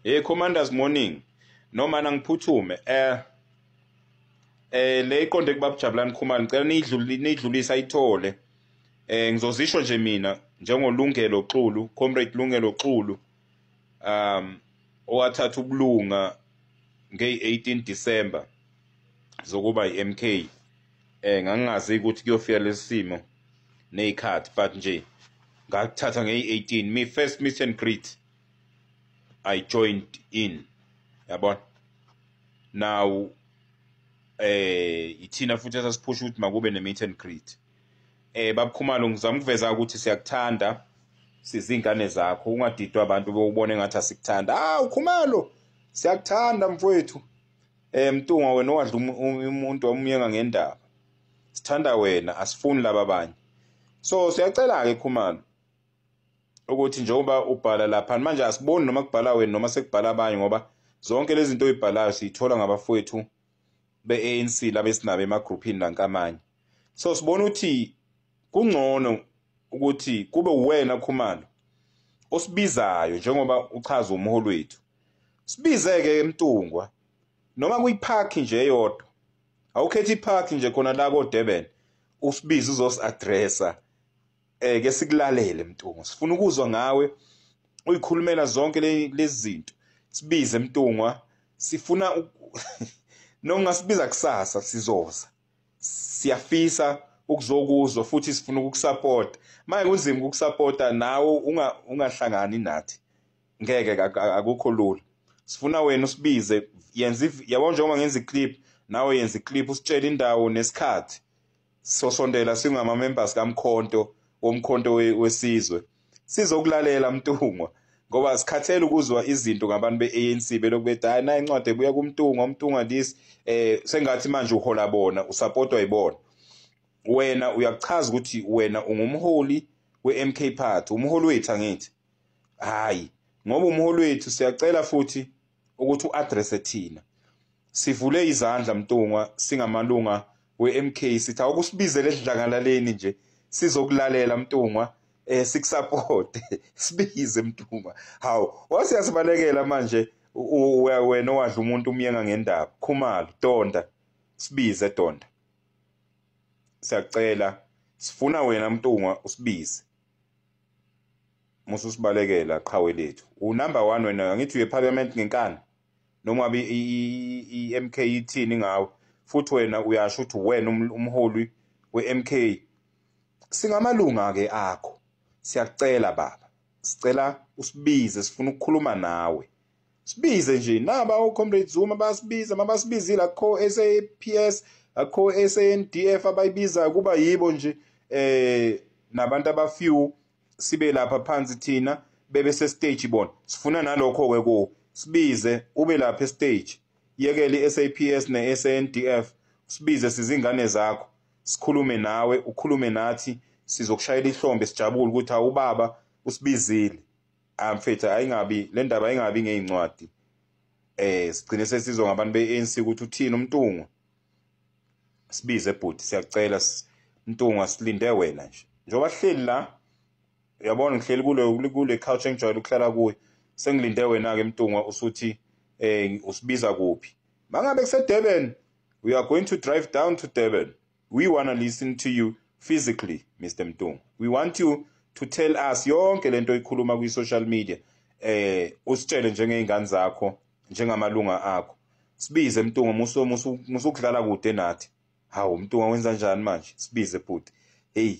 Hey Commanders, morning. Noma nangiphuthume le iqonde kubaba Jabulani Khumalo, ngicela niyidlulisa ayithole. Ngizozisho nje mina njengoLungelo Xulu, Comrade Lungelo Xulu, owathatha ubulunga nge-18 December zokuba i-MK. Ngangingazi ukuthi kuyofika lesimo nezikhathi, but nje ngakuthatha nge-18 me first meet and greet, I joined in, yabona. Now ithina futhi esasiphusha ukuthi makube ne-meet and greet. Babukhumalo, ngizama ukuveza ukuthi siyakuthanda, sizingane zakho, ungadidwa abantu bokubona engathi asikuthanda. Ah, uKhumalo, siyakuthanda mfowethu. Mntungwa, wena owadla umuntu wamyenga ngendaba, sithanda wena, asifuni laba abanye. So siyacela ke Khumalo ukuthi njengoba ubhala lapha manje, asiboni noma kubhala wena noma sekubhala abanye, ngoba zonke lezi zinto oyibhalayo siyithola ngabafowethu be-ANC laba esinabo emagruphini nankamanye. So sibona ukuthi kungcono ukuthi kube uwena Khumalo osibizayo, njengoba uchaza umholi wethu. Sibize-ke eMtungwa, noma kuyipark nje eyodwa, awukhethe ipark nje khona la koDurban, usibize uzosi-addressa, ke sikulalele Mntungwa. Sifuna ukuzwa ngawe uyikhulumela zonke lezi zinto. Sibize Mntungwa, sifuna noma ungasibiza kusasa sizoza, siyafisa ukuzokuzwa futhi sifuna ukukusupport. Manje kunzima ukukusupporta nawe ungahlangani nathi, ngeke, akukho lula. Sifuna wena usibize, yenza, yabo, njengoba ngenza iclip, nawe yenza iclip usitshele indawo nesikhathi, sosondela singama members kaMkhonto, woMkhonto weSizwe, sizokulalela Mntungwa, ngoba sikhathele ukuzwa izinto ngabantu be-ANC belokhu bethi, "Hayi, nayi incwadi ebuya kuMntungwa, uMntungwa this." Sengathi manje uhola bona, usupportwa yibona. Wena uyakuchaza ukuthi wena ungumholi we-MK Party, umholi wethu, angithi? Hayi, ngoba umholi wethu, siyacela futhi ukuthi u-addresse thina. Sivule izandla Mntungwa, singamalunga we-MK, sithi awukusibizele edlangalaleni nje, sizokulalela Mntungwa, sikusupport. Sibize Mntungwa. Hawu, wasiyasibalekela manje wena owadla umuntu umyenga ngendaba. Khumalo Donda, sibize Donda, siyacela, sifuna wena Mntungwa usibize. Mususibalekela qhawe lethu, unumber 1 wena, angithi uye parliament ngenkani, noma ngabe i-MK ithini ngawe, futhi wena uyasho ukuthi wena umholi we-MK, singamalunga ke akho. Siyacela baba, sicela usibize, sifuna ukukhuluma nawe, sibize nje. Naba oComrade Zuma bayasibiza, mabasibizile, akho SAPS, akho SANDF abayibiza, kuba yibo nje nabantu abafew, sibe lapha phansi thina, bebe se stage bona. Sifuna nalokho ke ku sibize, ube lapha estage, yekele iSAPS neSANDF, sibize sizingane zakho, sikhulume nawe, ukhulume nathi, sizokushayela ihlombe, sijabule ukuthi awubaba usibizile. Amfethu, ayingabi le ndaba, ayingabi ngezincwadi, sigcine sesizwa ngabantu beANC ukuthi uthini uMntungwa. Sibize bhuti, siyacela Mntungwa, silinde wena nje. Njengoba sihleli la, uyabona ngihleli kule couch engijwayele ukuhlala kuyo, sengilinde wena ke Mntungwa, usuthi usibiza kuphi. Mangabe kuse Durban, we are going to drive down to Durban. We want to listen to you physically, Mr Mntungwa. We want you to tell us yonke lento oyikhuluma kwi social media, usitshele njengezingane zakho, njengamalunga akho. Sibize Mntungwa, musu musukudlala kude nathi. Hawu Mntungwa, wenza njani manje? Sibize bhuti. Hey,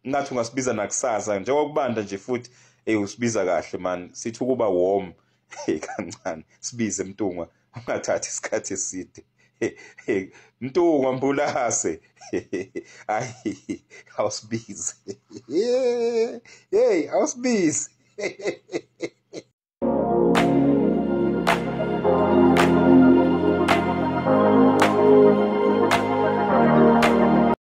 ngathi ungasibiza nakusasa njengoba kubanda nje futhi. Hey, usibiza kahle man, sithi ukuba warm kancane. Sibize Mntungwa, ungathathi isikhathi eside. Mntungwa Mbulase, hayi, awusibize. Hey, awusibize.